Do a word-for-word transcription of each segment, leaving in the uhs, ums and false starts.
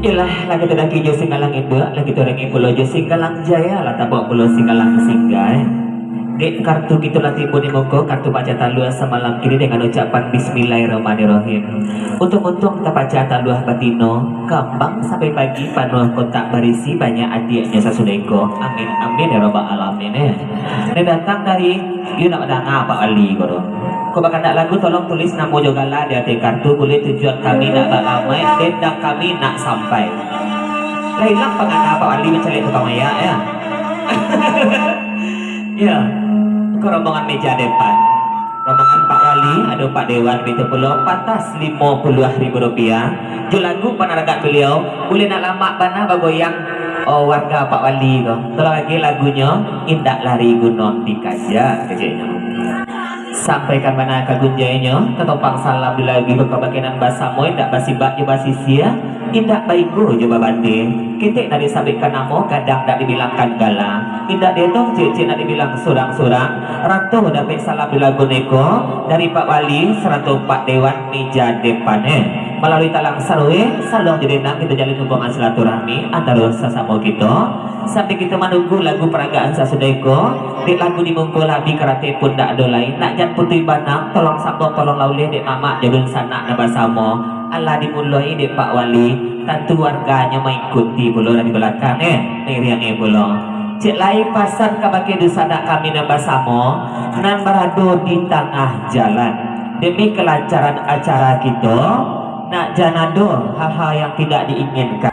Iyolah, lah kito daki jo Singgalang Induak, lah kito dangi pulo jo Singgalang Jaya, lah tabuak pulo Singgalang Singgah, eh. Dek kartu kito lah tibo di muko, kartu paca taluah samalam kini dengan ucapan Bismillahirrahmanirrahim. Untuang-untuang tapaca taluah batino, kambang sampai pagi panuah kotak barisi banyak adiaknyo sasudah iko. Amin, amin, ya rabbal alamin, eh. Nan datang dari, iyo nak danga Pak Wali ko tu. Kok bakandak lagu, tolong tulis namo jo gala di ateh kartu, buliah tujuan kami nak balamaik, dendam kami nak sampai. Lah ilang pangana Pak Wali mancaliak tukang mayak, ya. Ya, ko rombongan meja depan. Rombongan Pak Wali, ado Pak Dewan, baitu pulo, pantas limo puluah ribu rupiah. Jo lagu panaragan baliau, buliah nak lamak bana bagoyang, oh, warga Pak Wali ko. Tolong lagi lagunyo, Indak Lari Gunuang Dikaja, keceknyo. Sampaikan bana ka gunjainyo, tatompang salam di lagu ko, kabakenan basamo, indak basibak jo basisia, indak bainggo jo babanding. Ketek ndak disabikkan namo, gadang ndak dibilangkan gala. Indak dietong cek-cek ndak dibilang surang-surang. Ranto dapek salam di lagu neko, dari Pak Wali, sarato Pak Dewan, meja depan, eh. Malalui talang saruwe, saluang jo denang kito jalin hubungan silaturahmi antaro sasamo kito. Sambil kito manunggu lagu peragaan sasudah iko, dek lagu di muko lah bi karate pun dak ado lai. Nak jan putuih banang, tolong sambung, tolong lah ulih dek mamak jo dunsanak nan basamo. Alah dimuloi dek Pak Wali, tantu warganyo maikuti pulo dari balakang, eh, mairiangi pulo. Cek lai pasan kabake dunsanak kami nan basamo, nan barado di tangah jalan. Demi kelancaran acara kito, nak jan ado hal-hal yang tidak diinginkan.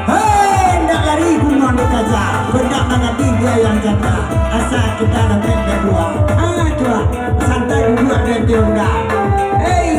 Hei, ndak lari gunuang dikaja, bendak mangadih dia yang janda. Asa kita dapek baduo. Ah, tu lah. Santai duduak di ateh onda. Hei,